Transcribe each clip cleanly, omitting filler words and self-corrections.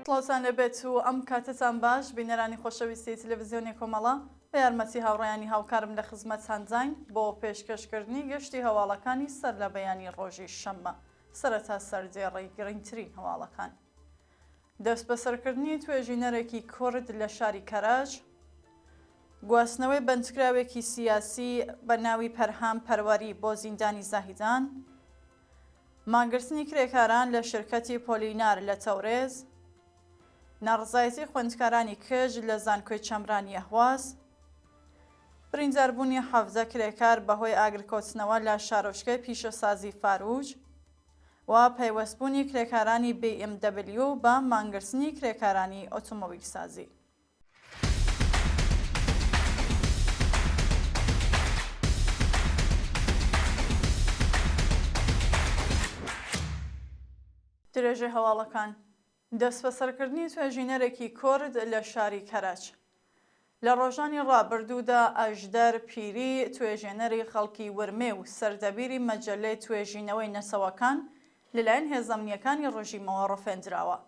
سڵاوتان لێبێت و ئەم کاتەتان باش بینەرانی خۆشەویستی تلەڤزیۆنی کۆمەڵە بە یارمەتی هاوڕێیانی هاوکارم لە خزمەتتانداین بۆ پێشکەشکردنی گەشتی هەواڵەکانی سەرلەبەیانی ڕۆژی شەممە سەرەتا سەردێڕی گرنگترین هەواڵەکان. دەستبەسەرکردنی توێژینەرێکی کورد لە شاری کەرەج، گواستنەوەی بەندکراوێکی سیاسی بە ناوی پەرهام پەروەری بۆ زیندانی زاهیدان، مانگرتنی کرێکاران لە شرکەتی پۆلینار لە تەورێز، ناڕەزایەتی خوێندکارانی کچ لە زانکۆی چەمرانی ئەهواز، برینداربوونی 17 کرێکار بەهۆی ئاگرکەوتنەوە لە شارۆچکەی پیشەسازی فاروج، و پەیوەستبوونی کرێکارانی BMW بە مانگرتنی کرێکارانی ئۆتۆمۆبیلسازی. درێژەی هەواڵەکان دەستبەسەرکردنی توێژینەرێکی کورد لە شاری کەرەج لە ڕۆژانی ڕابردوودا ئەژدەر پیری، توێژێنەری خەڵکی ورمێ و سەردەبیری مەجەلەی توێژینەوەی نەتەوەکان لەلایەن هێزە ئەمنییەکانی ڕژیمەوە ڕفێندراوە.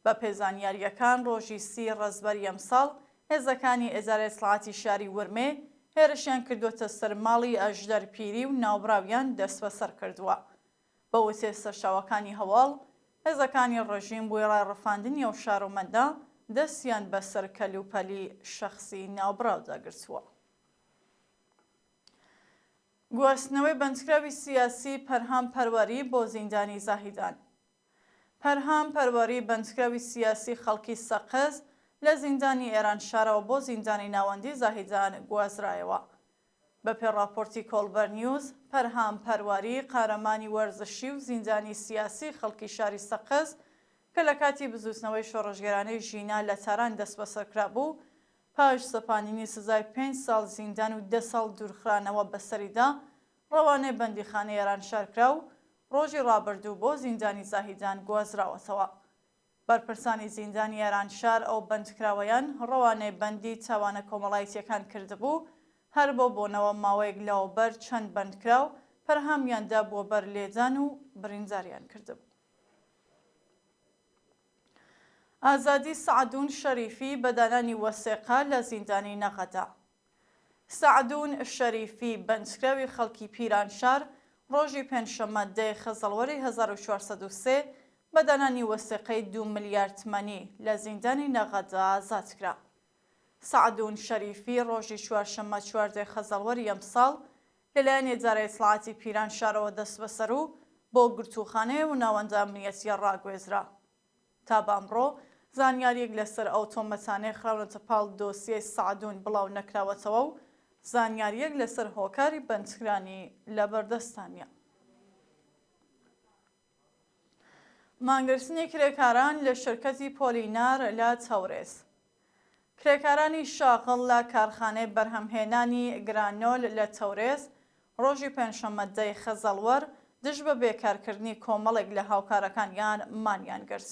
بەپێ زانیارییەکان ڕۆژی سی ڕەزبەری ئەمساڵ هێزەکانی ئیدارەی ئیتڵاعاتی شاری ورمێ هێرشیان کردووەتە سەر ماڵی ئەژدەر پیری و ناوبراویان دەستبەسەر کردووە. بە وتەی سەرچاوەکانی هەواڵ، هێزەکانی ڕێژیم وێڕای ڕفاندنی ئەو شارۆمەندە، دەستیان بە سەر کەلوپەلی شەخسی ناوبراودا گرتووە. گواستنەوەی بەندکراوی سیاسی پەرهام پەروەری بۆ زیندانی زاهیدان. پەرهام پەروەری بەندکراوی سیاسی خەڵکی سەقز لە زیندانی ئێرانشارەوە بۆ زیندانی ناوەندی زاهیدان گوازرایەوە. بەپێ ڕاپۆرتی کۆڵبەر نیوز، پەرهام پەرواری، قارەمانی وەرزشی و زیندانی سیاسی خەڵکی شاری سەقز کە لە کاتی بزووتنەوەی شۆڕشگێرانەی ژینا لە تاران دەستبەسەر کرابوو، پاش سەپاندنی سزای پێنج ساڵ زیندان و دە ساڵ دوورخرانەوە بەسەریدا، ڕەوانەی بەندیخانەی ئێرانشار کرا و ڕۆژی ڕابردوو بۆ زیندانی زاهیدان گوازراوەتەوە. بەرپرسانی زیندانی ئێرانشار ئەو بەندکراوەیان ڕەوانەی بەندی تاوانە کۆمەڵایتییەکان کردبوو، هەر بەو بۆنەوە ماوەیەک لەوەوبەر چەند بەندکراو پەرهامیان دابووە بەر لێدان و برینداریان کردبوو. ئازادی سەعدون شەریفی بە دانانی وەسێقە لە زیندانی نەغەدە. سەعدون شەریفی، بەندکراوی خەڵکی پیرانشار، ڕۆژی پێنجشەممە دە ی خەزەڵوەری 1403 بە دانانی وەسیقەی دوو ملیار تمەنی لە زیندانی نەغەدە ئازاد کرا. سەعدون شەریفی ڕۆژی چوارشەممە 14 ی خەزەڵوەری ئەمساڵ لەلایەن ئیدارەی ئیتڵاعاتی پیرانشارەوە دەستبەسەر و بۆ گرتووخانەی ئەو ناوەندە ئەمنیەتییە ڕاگوێزرا. تا بە ئەمڕۆ زانیارییەک لەسەر ئەو تۆمەتانەی خراونەتە پاڵ دۆسیەی سەعدون بڵاو نەکراوەتەوە و زانیارییەک لەسەر هۆکاری بەندکرانی لەبەردەستدا نییە. مانگرتنی کرێکاران لە شرکەتی پۆلینار لە تەورێز. کرێکارانی شاغڵ لە کارخانەی بەرهەمهێنانی گرانۆل لە تەورێز، ڕۆژی پێنجشەممە دە ی خەزەڵوەر دژ بە بێکارکردنی کۆمەڵێک لە هاوکارەکانیان مانیان گرت.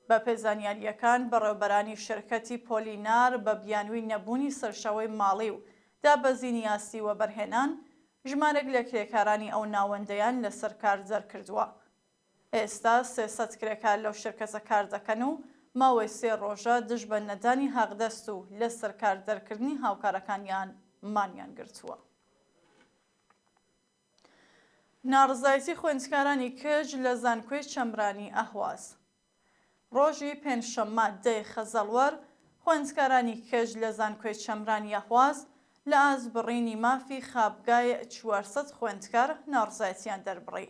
بەپێی زانیارییەکان، بەڕێوەبەرانی شرکەتی پۆلینار بە بیانووی نەبوونی سەرچاوەی ماڵی و دابەزینی ئاستی وەبەرهێنان، ژمارێک لە کرێکارانی ئەو ناوەندەیان لەسەر کار دەرکردووە. ئێستا 300 کرێکار لەو شرکەتە کار دەکەن و ماوەی سێ ڕۆژە دژ بە نەدانی حەقدەست و لەسەر کار دەرکردنی هاوکارەکانیان مانیان گرتووە. ناڕەزایەتی خوێندکارانی کچ لە زانکۆی چەمرانی ئەهواز. ڕۆژی پێنجشەممە دە ی خەزەڵوەر، خوێندکارانی کچ لە زانکۆی چەمرانی ئەهواز لە ئاست بڕینی مافی خابگای 400 خوێندکار ناڕەزایەتیان دەربڕی.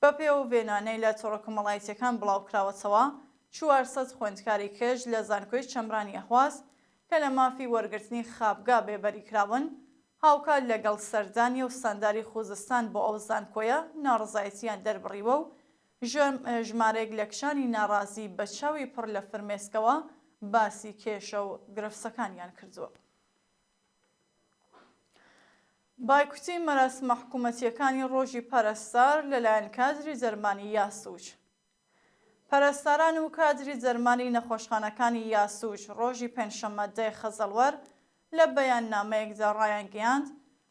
بەپێی ئەو وێنانەی لە تۆڕە کۆمەڵایەتییەکان بڵاوکراوەتەوە، 400 خوێندکاری کچ لە زانکۆی چەمرانی ئەهواز کە لە مافی وەرگرتنی خابگا بێبەری کراون، هاوکات لەگەڵ سەردانی ئوستانداری خوزستان بۆ ئەو زانکۆیە ناڕەزایەتییان دەربڕیوە و ژمارەیەک لە کچانی ناڕازی بە چاوی پڕ لە فرمێسکەوە باسی کێشە و گرفتەکانیان کردووە. بایکوتی مەراسمە حکوومەتییەکانی ڕۆژی پەرستار لەلایەن کادری دەرمانی یاسوج. پەرستاران و کادری دەرمانی نەخۆشخانەکانی یاسوج ڕۆژی پێنجشەممە دە ی خەزەڵوەر لە بەیاننامەیەکدا ڕایانگەیاند،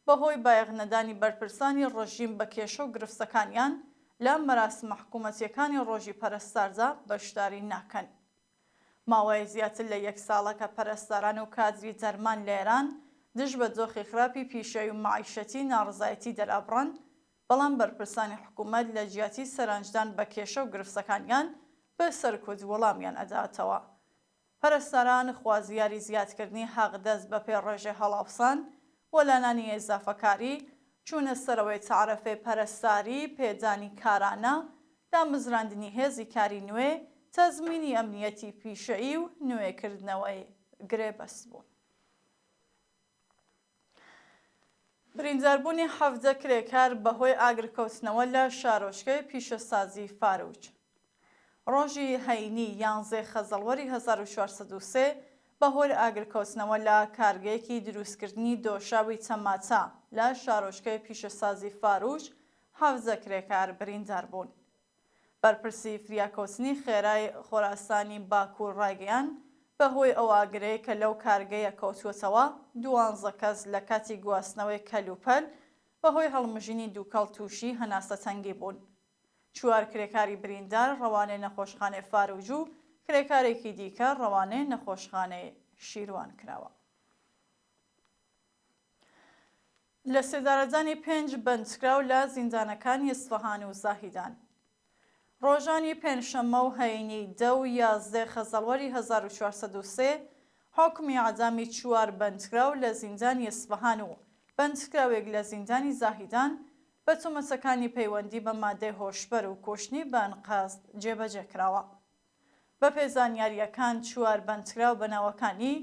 بەهۆی بایەخنەدانی بەرپرسانی ڕژیم بە کێشە و گرفتەکانیان، لە مەراسمە حکوومەتییەکانی ڕۆژی پەرستاردا بەشداری ناکەن. ماوەی زیاتر لە یەک ساڵە کە پەرستاران و کادری دەرمان لە ئێران دژ بە دۆخی خراپی پیشەیی و مەعیشەتی ناڕەزایەتی دەرئەبڕن، بەڵام بەرپرسانی حکوومەت لە جیاتی سەرەنجدان بە کێشە و گرفتەکانیان بە سەرکوت وەڵامیان ئەداتەوە. پەرستاران خوازیاری زیادکردنی حەقدەست بەپێی ڕێژەی هەڵاوسان، وەلانانی ئیزافەکاری، چوونە سەرەوەی تەعرەفەی پەرستاری، پێدانی کارانە، دامەزراندنی هێزی کاری نوێ، تەزمینی ئەمنیەتی پیشەیی و نوێکردنەوەی گرێبەست بوون. برینداربوونی 17 کرێکار بەهۆی ئاگرکەوتنەوە لە شارۆچکەی پیشەسازی فاروج. ڕۆژی هەینی یانزەی خەزەڵوەری 1403 بەهۆی ئاگرکەوتنەوە لە کارگەیەکی دروستکردنی دۆشاوی تەماتە لە شارۆچکەی پیشەسازی فاروج 17 کرێکار بریندار بوون. بەرپرسی فریاکەوتنی خێرای خۆراسانی باکوور ڕایگەیاند، بەهۆی ئەو ئاگرەی کە لەو کارگەیە کەوتووەتەوە، دوانزە کەس لە کاتی گواستنەوەی کەلوپەل بەهۆی هەڵمژینی دووکەڵ تووشی هەناسەتەنگی بوون. چوار کرێکاری بریندار ڕەوانەی نەخۆشخانەی فاروج و کرێکارێکی دیکە ڕەوانەی نەخۆشخانەی شیروان کراوە. لەسێدارەدانی پێنج بەندکراو لە زیندانەکانی ئیسفەهان و زاهیدان. ڕۆژانی پێنجشەممە و هەینی دە و 11 خەزەڵوەری 1403 حوکمی ئیعدامی چوار بەندکراو لە زیندانی ئیسفەهان و بەندکراوێک لە زیندانی زاهیدان بە تۆمەتەکانی پەیوەندی بە مادەی هۆشبەر و کوشتنی بە ئەنقەست جێبەجێ کراوە. بەپێی زانیارییەکان چوار بەندکراو بە ناوەکانی،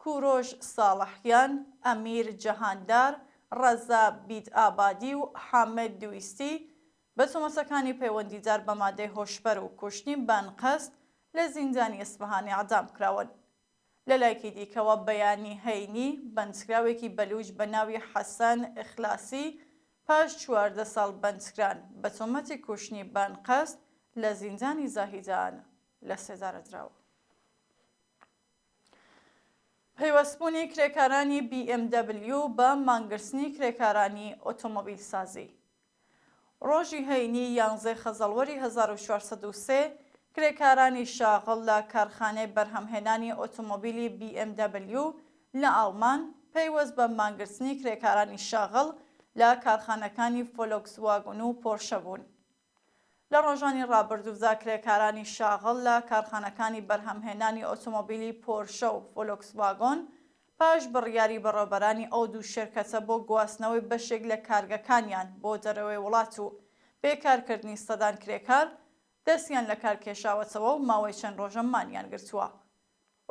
کورۆش ساڵحیان، ئەمیر جەهاندار، ڕەزا بیدئابادی و حامد دویستی، بە تۆمەتەکانی پەیوەندیدار بە مادەی هۆشبەر و کوشتنی بە ئەنقەست لە زیندانی ئیسفەهان ئیعدام کراون. لەلایەکی دیکەوە بەیانی هەینی، بەندکراوێکی بەلووچ بە ناوی حەسەن ئیخلاسی پاش 14 ساڵ بەندکران بە تۆمەتی کوشتنی بە ئەنقەست لە زیندانی زاهیدان لە سێدارە دراوە. پەیوەستبوونی کرێکارانی BMW بە مانگرتنی کرێکارانی ئۆتۆمۆبیلسازی. ڕۆژی هەینی یانزەی خەزەڵوەری 1403 کرێکارانی شاغڵ لە کارخانەی بەرهەمهێنانی ئۆتۆمۆبیلی BMW لە ئاڵمان پەیوەست بە مانگرتنی کرێکارانی شاغڵ لە کارخانەکانی فۆلۆکسواگۆن و پۆرشە بوون. لە ڕۆژانی ڕابردوودا کرێکارانی شاغڵ لە کارخانەکانی بەرهەمهێنانی ئۆتۆمۆبیلی پۆرشە و فۆلۆکسواگۆن پاش بڕیاری بەڕێوەبەرانی ئەو دوو شێرکەتە بۆ گواستنەوەی بەشێک لە کارگەکانیان بۆ دەرەوەی وڵات و بێکارکردنی سەدان کرێکار، دەستیان لەکار کێشاوەتەوە و ماوەی چەند ڕۆژە مانیان گرتووە.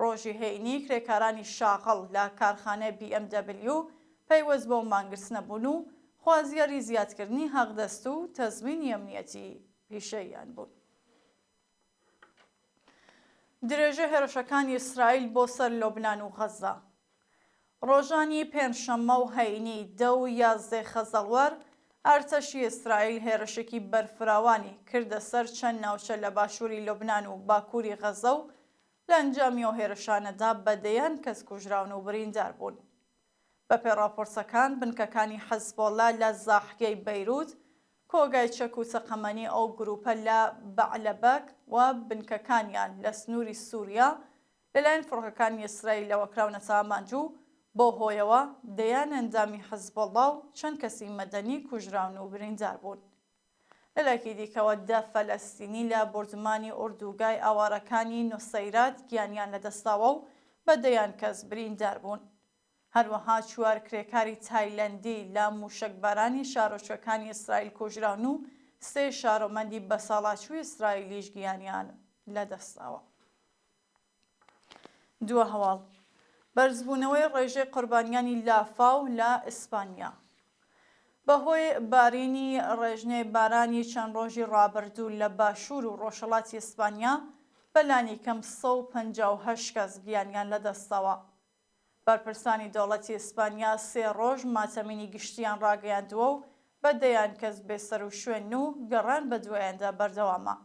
ڕۆژی هەینی کرێکارانی شاغڵ لە کارخانەی BMW پەیوەست بەو مانگرتنە بوون و خوازیاری زیادکردنی حەقدەست و تەزمینی ئەمنیەتی پیشەییان بوون. درێژەی هێرشەکانی ئیسرائیل بۆ سەر لوبنان و غەززە. ڕۆژانی پێنجشەممە و هەینی دە و یازدەی خەزەڵوەر، ئەرتەشی ئیسرائیل هێرشێکی بەرفراوانی کردە سەر چەند ناوچە لە باشووری لوبنان و باکووری غەززە و لە ئەنجامی ئەو هێرشانەدا بە دەیان کەس کوژراون و بریندار بوون. بەپێی ڕاپۆرتەکان، بنکەکانی حزبوڵا لە زاحیەی بەیروت، کۆگای چەک و تەقەمەنی ئەو گروپە لە بەعلەبەک و بنکەکانیان لە سنووری سوریا لەلایەن فڕۆکەکانی ئیسرائیلەوە کراونەتە ئامانج و بەو هۆیەوە دەیان ئەندامی حزبوڵا و چەند کەسی مەدەنی کوژراون و بریندار بوون. لەلایەکی دیکەوە دە فەلەستینی لە بۆردومانی ئۆردوگای ئاوارەکانی نوسەیرات گیانیان لەدەستداوە و بە دەیان کەس بریندار بوون. هەروەها چوار کرێکاری تایلەندی لە مووشەکبارانی شارۆچکەکانی ئیسرائیل کوژراون و سێ شارۆمەندی بەساڵاچووی ئیسرائیلیش گیانیان لەدەستداوە. دوا هەواڵ، بەرزبوونەوەی ڕێژەی قوربانیانی لافاو لە ئیسپانیا. بەهۆی بارینی ڕێژنەی بارانی چەند ڕۆژی ڕابردوو لە باشوور و ڕۆژهەڵاتی ئیسپانیا بە لانیکەم 158 کەس گیانیان لەدەستداوە. بەرپرسانی دەوڵەتی ئیسپانیا سێ ڕۆژ ماتەمینی گشتییان ڕاگەیاندووە و بە دەیان کەس بێسەروشوێنن و گەڕان بەدوایاندا بەردەوامە.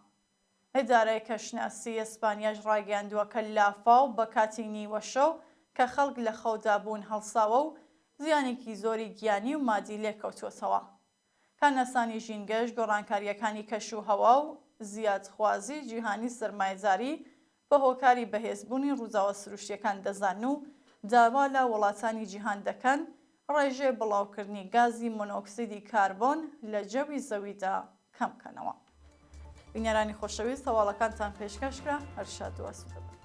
ئیدارەی کەشناسی ئیسپانیاش ڕایگەیاندووە کە لافاو بە کاتی نیوەشەو کە خەڵک لە خەودا بوون هەڵساوە و زیانێکی زۆری گیانی و مادی لێکەوتووەتەوە. کارناسانی ژینگەش گۆڕانکارییەکانی کەش و هەوا و زیادخوازی جیهانی سەرمایەداری بە هۆکاری بەهێزبوونی ڕووداوە سروشتییەکان دەزانن و داوا لە وڵاتانی جیهان دەکەن ڕێژەی بڵاوکردنی گازی مۆنۆکسیدی کاربۆن لە جەوی زەویدا کەم بکەنەوە. بینەرانی خۆشەویست هەواڵەکانتان پێشکەش کرا، هەر شاد و ئاسوودە بن.